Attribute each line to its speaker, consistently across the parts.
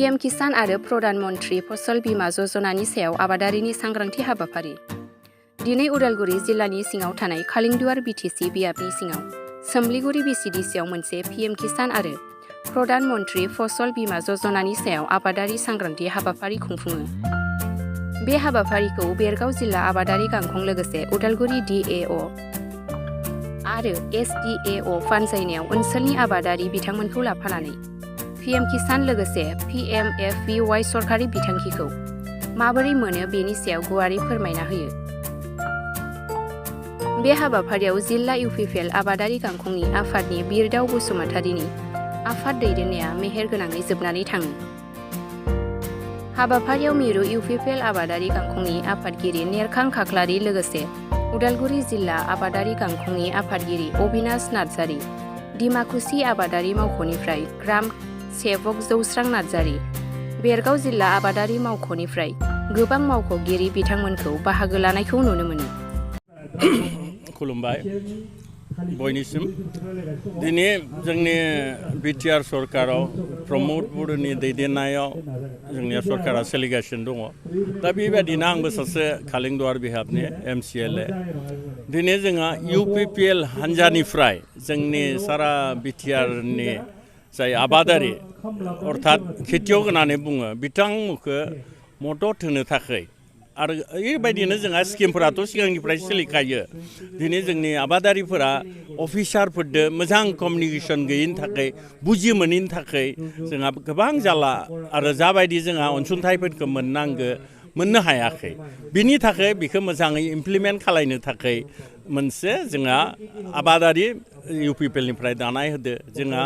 Speaker 1: PM किसान आरो प्रधान मन्त्रि फसल बीमा यजनानि सायाव आबादारिनि सांग्रांथि हाबाफारि। दिनै उदालगुरि जिल्लानि सिङाव थानाय खालिंदुवार BTC बियाबनि सिङाव सोमलिगुरि BCDCआव मोनसे PM किसान आरो प्रधान मन्त्रि फसल बीमा यजनानि सायाव आबादारि सांग्रांथि हाबाफारि खुंफुङो। बे हाबाफारिखौ बेरगाव जिल्ला आबादारि गांखं लोगोसे उदालगुरि DAO आरो SDAO फानजायनायाव ओनसोलनि आबादारि बिथांमोनखौ लाफानानै PM किसान लोगोसे PMFBY सरकारि बिथांखिखौ माबोरै मोनो बेनि सायाव गुवारै फोरमायना होयो। बे हाबाफारियाव जिल्ला UPPL आबादारि गांखंनि आफादनि बिरदाव बसुमतारिनि आफाद दैदेननाया मेहेर गोनाङै जोबनानै थाङो। हाबाफारियाव मिरु UPPL आबादारि गांखंनि आफादगिरि नेरखां खाख्लारि लोगोसे उदालगुरि जिल्ला आबादारि गांखंनि आफादगिरि अबिनाश नार्जारि, डिमाकुसि आबादारि मावख'निफ्राय ग्राम सेवक जौस्रां नार्जारि, बेरगाव जिल्ला आबादारि मावख'निफ्राय गोबां मावख'गिरि बिथांमोनखौ बाहागो लानायखौ नुनो मोनो।
Speaker 2: खुलुमबाय बयनिसिम। दिनै जोंनि BTR सरकाराव प्रमद बर'नि दैदेननायाव जोंनि सरकारा सोलिगासिनो दङ। दा बेबायदिनो आंबो सासे खालिंदुवार बिहाबनि MCLA। दिनै जोंहा UPPL हान्जानिफ्राय जोंनि सारा BTRनि जाय आबादारि अर्थात खेथियक होननानै बुङो बिथांमोनखौ मदद होनो थाखाय आरो ओरैबायदिनो जोंहा स्किमफोराथ' सिगांनिफ्राय सोलिखायो। दिनै जोंनि आबादारिफोरा अफिसारफोरजों मोजां कमिउनिकेसन गैयिनि थाखाय बुजि मोनैनि थाखाय जोंहा गोबां जाला आरो जाबायदि जोंहा अनसुंथाइफोरखौ मोननो हायाखै। बिनि थाखाय बेखौ मोजाङै इमप्लिमेन्ट खालामनो थाखाय मोनसे जोंहा आबादारि UPPLनिफ्राय दानाय होदो। जोंहा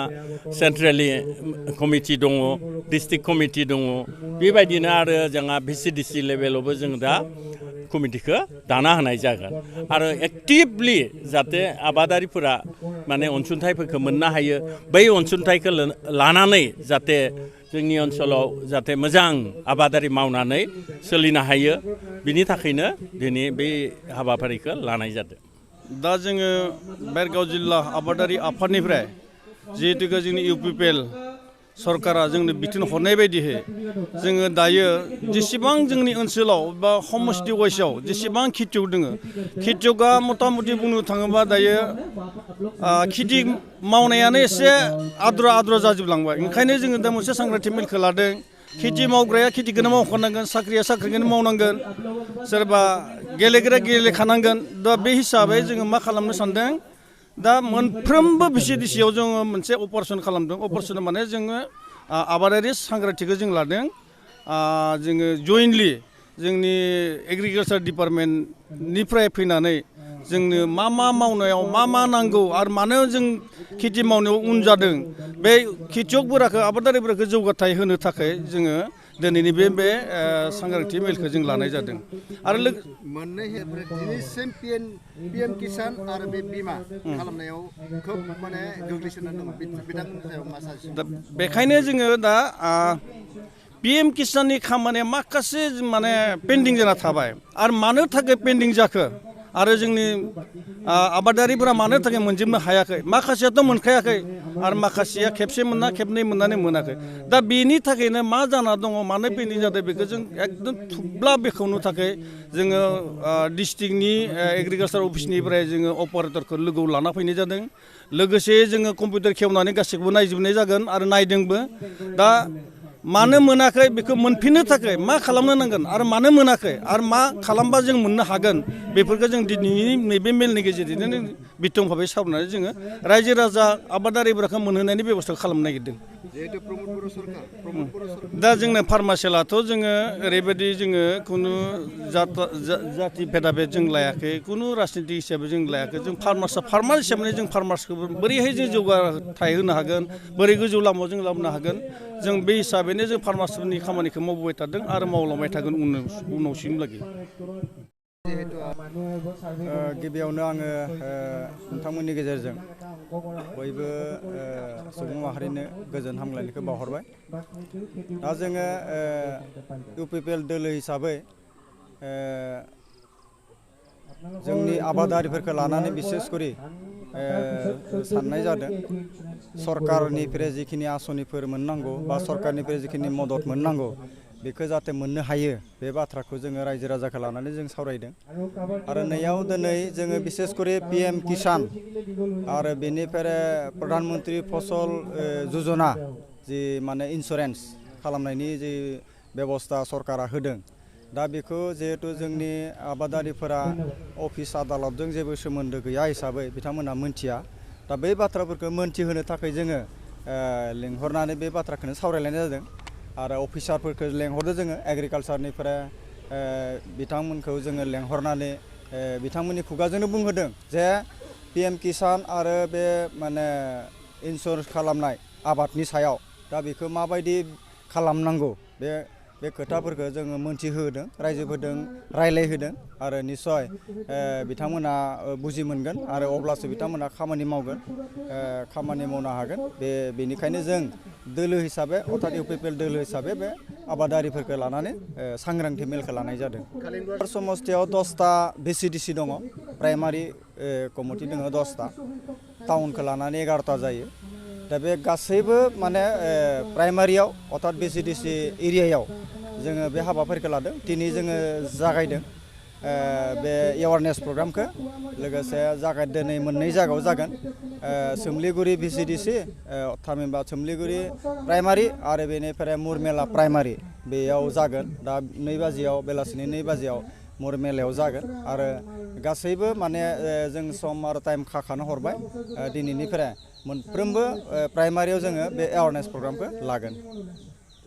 Speaker 2: सेन्ट्रेलि कमिटि दङ, डिस्ट्रिक्ट कमिटि दङ, बेबायदिनो आरो जोंहा VCDC लेभेलावबो जों दा कमिटिखौ दाना होनाय जागोन आरो एक्टिभलि जाहाथे आबादारिफोरा माने अनसुंथाइफोरखौ मोननो हायो। बै अनसुंथाइखौ लानानै जाहाथे जोंनि ओनसोलाव जाहाथे मोजां आबादारि मावनानै सोलिनो हायो, बिनि थाखायनो दिनै बे हाबाफारिखौ लानाय जादों।
Speaker 3: दा जोङो बेरगाव जिल्ला आबादारि आफादनिफ्राय जिहेतु जोंनि UPPL सरकारा जोंनो बिथोन हरनाय बायदिहै जोङो दायो जेसेबां जोंनि ओनसोलाव बा समष्टि वाइसआव जेसेबां खेथियक दङ, खेथियकआ मथा मथि बुंनो थाङोबा दायो खेथि मावनायानो एसे आद्रा जाजोबलांबाय। ओंखायनो जोङो दा मोनसे सांग्रांथि मेलखौ लादों। खेथि मावग्राया खेथिखौनो मावखानांगोन, साख्रिया साख्रिखौनो मावनांगोन, सोरबा गेलेग्राया गेलेखानांगोन। दा बे हिसाबै जोङो मा खालामनो सानदों, दा मोनफ्रोमबो VCDCआव जोङो मोनसे अपारेसन खालामदों। अपारेसन माने जोङो आबादारि सांग्रांथिखौ जों लादों। जोङो जयेन्टलि जोंनि एग्रिकालसार डिपार्टमेन्टनिफ्राय फैनानै जोंनो मा मावनायाव मा नांगौ आरो मानो जों खेथि मावनायाव उन जादों, बे खेथियकफोरखौ आबादारिफोरखौ जौगाथाय होनो थाखाय जोङो दिनैनि बे सांग्रांथि मेलखौ जों लानाय जादों। आरो
Speaker 4: मोननै दिनैसिम PM किसान आरो बे बीमा खालामनायाव खोब माने गोग्लैसोनानै दङ। बिथांमोननि सायाव मा साजेसन?
Speaker 3: दा बेखायनो जोङो दा PM किसाननि खामानिया माखासे माने पेन्डिं जाना थाबाय। आरो मानो थाखाय पेन्डिं जाखो आरो जोंनि आबादारिफोरा मानो थाखाय मोनजोबनो हायाखै, माखासेयाथ' मोनखायाखै आरो माखासेया खेबसे मोनना खेबनै मोननानै मोनाखै। दा बेनि थाखायनो मा जाना दङ, मानो पेन्डिं जादों, बेखौ जों एकदम थुब्ला बेखेवनो थाखाय जोङो डिस्ट्रिक्टनि एग्रिकालसार अफिसनिफ्राय जोङो अपारेटरखौ लोगोआव लाना फैनाय जादों। लोगोसे जोङो कम्पिउटार खेवनानै गासैखौबो नायजोबनाय जागोन आरो नायदोंबो। दा मानो मोनाखै बेखौ मोनफिननो थाखाय मा खालामनो नांगोन आरो मानो मोनाखै आरो मा खालामबा जों मोननो हागोन, बेफोरखौ जों दिनैनि नैबे मेलनि गेजेरजोंनो बिथं भाबै सावरायनानै जोङो रायजो राजा आबादारिफोरखौ मोनहोनायनि बेब'स्था खालामनो नागिरदों। दा जोंनो फार्मासिलाथ' जोङो ओरैबायदि जोङो खुनु जाति भेदाभेद जों लायाखै, खुनु राजनिति हिसाबै जों लायाखै। जों फार्मार हिसाबै जों फार्मार्सखौ बोरैहाय जों जौगाथाय होनो हागोन, बोरै गोजौ लामायाव जों लाबोनो हागोन, जों बे हिसाबैनो जों फार्मार्सफोरनि खामानिखौ मावबोबाय थादों आरो मावलांबाय थागोन उनावसिमलागै।
Speaker 5: गिबियावनो आङो नोंथांमोननि गेजेरजों बयबो सुबुं माहारिनो गोजोन हामलायनायखौ बावहरबाय। दा जोङो UPPL दोलो हिसाबै जोंनि आबादारिफोरखौ लानानै बिसेस करि साननाय जादों सरकारनिफ्राय जिखिनि आसनिफोर मोननांगौ बा सरकारनिफ्राय जिखिनि मदद मोननांगौ बेखौ जाहाथे मोननो हायो बे बाथ्राखौ जोङो रायजो राजाखौ लानानै जों सावरायदों आरो नैयाव दिनै जोङो बिसेस करि PM किसान आरो बेनिफ्राय प्रधान मन्त्रि फसल यजना जि माने इन्सुरेन्स खालामनायनि जि बेबस्था सरकारा होदों दा बेखौ जिहेतु जोंनि आबादारिफोरा अफिस आदालतजों जेबो सोमोन्दो गैया हिसाबै बिथांमोना मोनथिया दा बै बाथ्राफोरखौ मोनथिहोनो थाखाय जोङो लिंहरनानै बे बाथ्राखौनो सावरायलायनाय जादों आरो अफिसारफोरखौ लेंहरदो जोङो एग्रिकालसारनिफ्राय बिथांमोनखौ जोङो लेंहरनानै बिथांमोननि खुगाजोंनो बुंहोदों जे PM किसान आरो बे माने इन्सुरेन्स खालामनाय आबादनि सायाव दा बेखौ माबायदि खालामनांगौ बे खोथाफोरखौ जोङो मोनथिहोदों रायजोफोरजों रायलायहोदों आरो निस्सय बिथांमोना बुजि मोनगोन आरो अब्लासो बिथांमोना खामानि मावगोन खामानि मावनो हागोन बेनिखायनो जों दोलो हिसाबै अर्थात UPPL दोलो हिसाबै बे आबादारिफोरखौ लानानै सांग्रांथि मेलखौ लानाय जादों समस्थियाव 10टा VCDC दङ प्राइमारि कमिटि दङ 10टा टाउनखौ लानानै 11टा जायो दा बे गासैबो माने प्राइमारियाव अर्थात VCDC एरियायाव जोङो बे हाबाफारिखौ लादों दिनै जोङो जागायदों बे एवारनेस प्रग्रामखौ लोगोसे दिनै मोननै जायगायाव जागोन सोमलिगुरि VCDC थामहिनबा सोमलिगुरि प्राइमारि आरो बेनिफ्राय मुरमेला प्राइमारि बेयाव जागोन दा 2 बाजियाव बेलासिनि 2 बाजियाव मुरमेलायाव जागोन आरो गासैबो माने जों सम आरो टाइम खाखानो हरबाय दिनैनिफ्राय मोनफ्रोमबो प्राइमारियाव जोङो बे एवारनेस प्रग्रामखौ लागोन